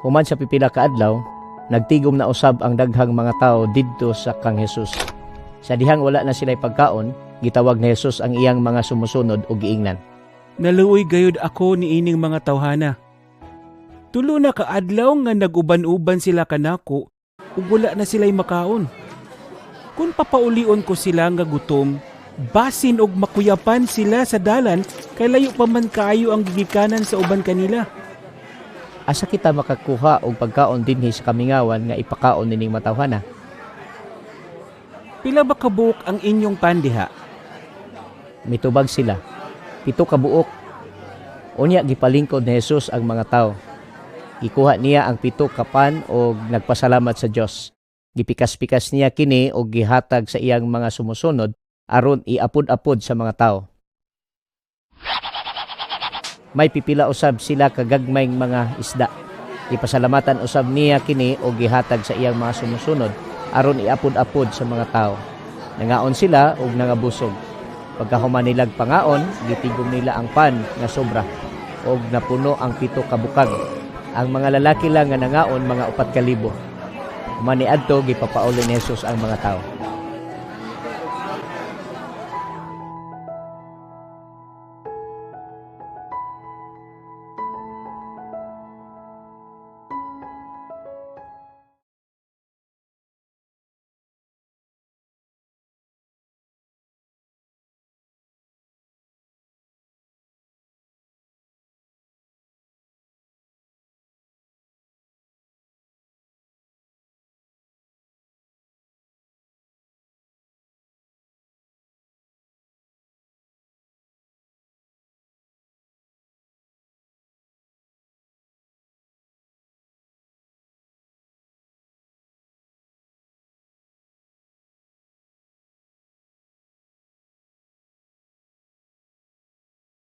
Human sa pipila ka adlaw, nagtigom na usab ang daghang mga tawo didto sa kang Jesus. Sa dihang wala na sila'y pagkaon, gitawag ni Jesus ang iyang mga sumusunod ug giingnan. Naluoy gayud ako niining mga tawhana. 3 na ka adlaw nga nag-uban-uban sila kanako ug wala na sila'y makaon. Kung papaulion ko sila nga gutom, basin og makuyapan sila sa dalan kay layo pa man kaayo ang gigikanan sa uban kanila. Asa kita makakuha og pagkaon dinhi sa kamingawan nga ipakaon nining matawhana? Pila ba kabuok ang inyong pandiha? Mitubag sila, 7 ka buok. Unya gipalingkod ni Jesus ang mga tawo. Gikuha niya ang 7 ka pan og nagpasalamat sa Dios. Gipikas-pikas niya kini og gihatag sa iyang mga sumusunod aron iapod-apod sa mga tawo. May pipila usab sila kagagmayng mga isda. Gipasalamatan usab niya kini og gihatag sa iyang mga sumusunod aron iapod-apod sa mga tawo. Nangaon sila og nangabusog. Pagkahuman nilag pangaon, gitigom nila ang pan nga sobra og napuno ang 7 ka bukag. Ang mga lalaki lang nga nangaon mga 4,000. Human niadto, gipapauli ni Jesus ang mga tawo.